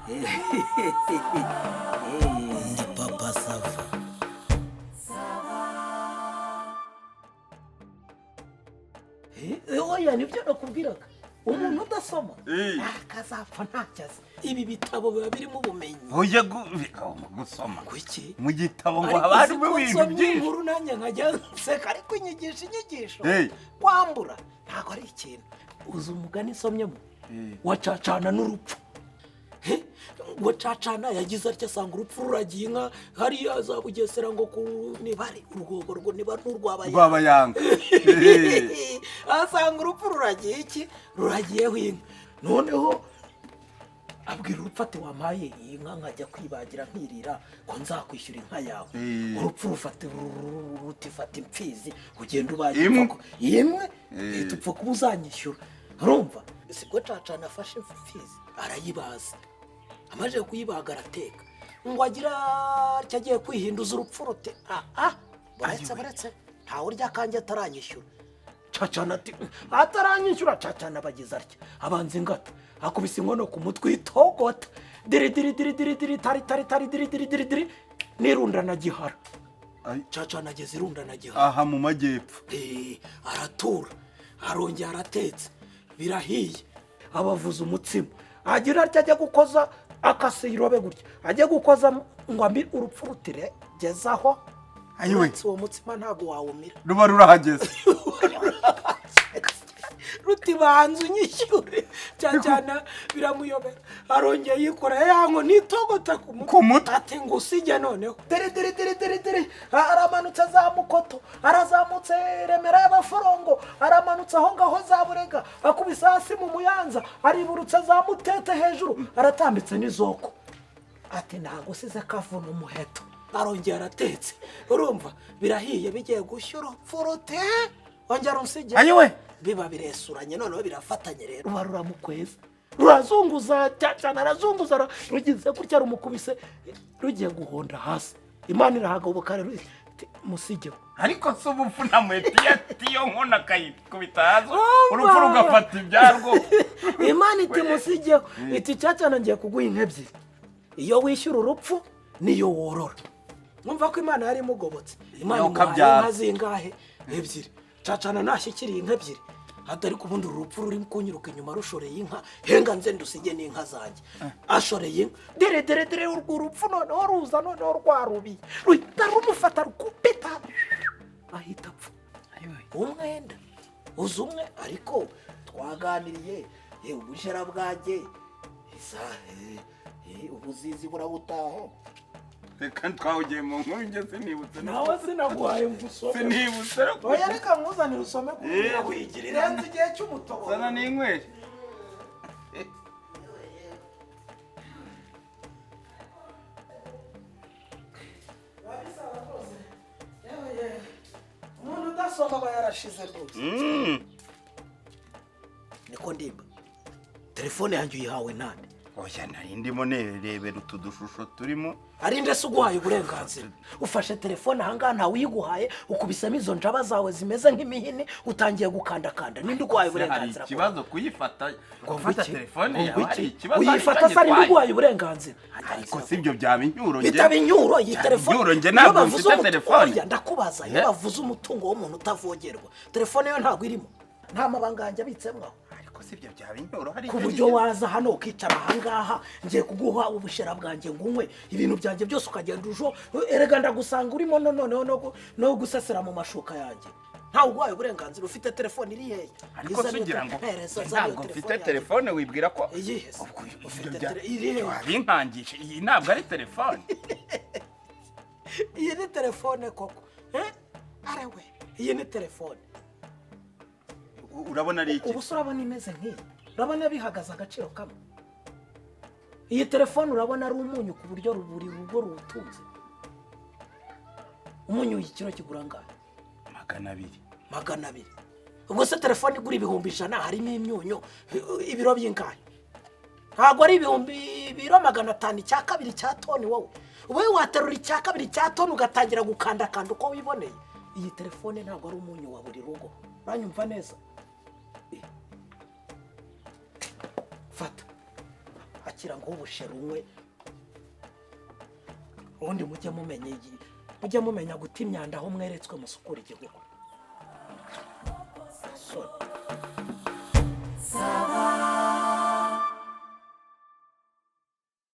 Ndi Papa Sava. Oya, nibyo nakubwiraga, umuntu udasoma akazapfa ntacyo azi. Ibi bitabo biba birimo ubumenyi. Ujya gusoma Kuki? mu gitabo ngo Ariko haba harimo uzi ko ibintu nsomye byinshi. inkuru nanjye nkajya nseka, ariko inyigisho Hey. kwambura ntabwo ari ikintu. Uzi umugani nsomyemo wacacana n'urupfu? He? Wacacana yagize atya, asanga urupfu ruragiye inka hariya za Bugesera, ngo ku niba ari urwogo rwo, niba n'urwabaye Rwabayanga. Asanga urupfu ruragiye iki, ruragiyeho inka. Noneho abwira urupfu ati: "Wampaye iyi nka nkajya kwibagira nkirira, ko nzakwishyura inka yawe?" Urupfu rufata, ruti: "Fata imfizi ugenda ubaye Imwe. Imwe, uhita upfa kuba uzanyishyura." Urumva sibwo Cacana afashe imfizi arayibaza. Amaze kuyibaga arateka, ngo agira atya agiye kwihinduza, urupfu ruti: "Ah ah, buretse, buretse, ntawe urya akanjye ataranyishyura." Cacana ati: "Ataranyishyura?" Cacana bagize atya, abanza ingata, akubise inkono ku mutwe itogota, diri diri diri diri diri, tari tari tari, diri diri diri diri, n'irunda na Gihara. Ay. Cacana ageze irunda na Gihara. Aha mu majyepfo. Aratura, arongera aratetse, birahiye, abavuza umutsima. Agira atya ajya gukoza, akase irobe gutya, ajya gukoza ngo amire, urupfu rutire: "Gezaho." Ayiwe. Uretse uwo mutsima ntabwo wawumira. Ruba rurahageze. Ruti: "Banza unyishyure." Cyane biramuyobera, arongeye yikoreye ya nkoni itogota ku mutwe. Ku mutwe. Ati: "Ngo usige noneho." Dere dere dere dere dere, aramanutse za Mukoto, arazamutse Remera y'Abaforongo, aramanutse aho ngaho za Burega, akubise hasi mu Muyanza, ariburutse za Mutete hejuru, aratambitse n'izoko, ati: "Ntabwo usize kavuna umuheto." Arongera aratetse, urumva birahiye, bigiye gushya, urupfu rute: "Ongera unsige." Ayiwe. Biba biresuranye, noneho birafatanye rero, ruba ruramukweza, rurazunguza cyane, arazunguza, rugize gutya rumukubise, rugiye guhonda hasi, Imana irahagoboka rero iti: "Musigeho." Ariko si ubupfu na muheti iyo nkono akayikubita hasi, urupfu rugafata ibyarwo. Imana iti: "Musigeho." Iti: "Cyacyana, ngiye kuguha inka ebyiri, iyo wishyura urupfu niyo worora." Mwumva ko Imana yari imugobotse. Imana Yo imuhaye kabyara. inka zingahe? Ebyiri. Cacana nashyikiriye inka ebyiri, ati: "Ariko ubundi uru rupfu ruri kunyiruka inyuma rushoreye inka, henga nze ndusige n'inka zanjye." Ashoreye inka, dere dere dere, urwo rupfu noneho ruza, noneho rwarubiye, ruhita rumufata, rukupita, ahita apfa. Umwenda uzi umwe, ariko twaganiriye ubushera bwanjye ubuzizi burabutaha. Reka, twawugiye mu nkuru, njye sinibutse. Nawe sinaguhaye ngo usome. Sinibutse. Oya, reka nkuzanire usome kugira wigira irenze igihe cy'umutobo. Sana n'inywere. Biba bisaba rwose. Yewe yewe, umuntu udasoma aba yarashize rwose. Niko ndimba, telefone yanjye uyihawe nande? Oya, nari ndimo nerebera utu dushusho turimo. Ari ndetse uguhaye uburenganzira? Ufashe telefone ahangaha ntawe uyiguhaye, ukubisemo izo njaba zawe zimeze nk'imihini, utangiye gukandakanda. Ninde uguhaye Hari uburenganzira? ikibazo kuyifata? Ngo Gufata ngwiki? telefone Ngo yawe hari ngwiki? ikibazo? Uyifata se, ari Hari uguhaye uburenganzira? Ariko si ibyo byaba inyuro njye? Bitaba inyuro iyi Byaba telefone? inyuro, njye Iyo ntabwo bavuze mfite telefone. Oya, ndakubaza, iyo bavuze umutungo w'umuntu utavogerwa, telefone yo ntabwo irimo? Nta mabanga yanjye abitsemo aho? Ariko si ibyo byaba inyuro? Hari Ku icyo buryo nigeze- waza hano ukicara ahangaha, ngiye kuguha ubushera bwanjye ngo unywe ibintu byanjye byose, ukagenda ujo, erega ndagusanga urimo noneho no gusesera mu mashuka yanjye, ntawe uguhaye uburenganzira. Ufite telefone iri hehe? Ariko Izana se iyo ugira ngo hereza, zana iyo ntabwo mfite yanjye. telefone? Wibwira ko Iyihe se? Ubwo ibyo Ufite iri hehe? Wabinkangisha, iyi ntabwo ari telefone. Iyi ni telefone koko? Eh? Arewe, iyi ni telefone? Urabona ari iki? Ubu se urabona imeze nk'iyi? Urabona bihagaze agaciro kamwe? Iyi telefone urabona ari umunyu ku buryo buri rugo ruwutunze? Umunyu ikiro kigura angahe? 200. 200. Ubwo se telefone igura 100,000 harimo imyunyu ibiro by'ingahe? Ntabwo ari ibihumbi ibiro 500, icya kabiri cya toni? Wowe wowe waterura icya kabiri cya toni ugatangira gukandakanda uko wiboneye? Iyi telefone ntabwo ari umunyu wa buri rugo, uranyumva neza? Fata. Akira ngo ubushera unywe. Ubundi mujye mumenya mujye mumenya guta imyanda aho mweretswe, musukura igihugu. Soni.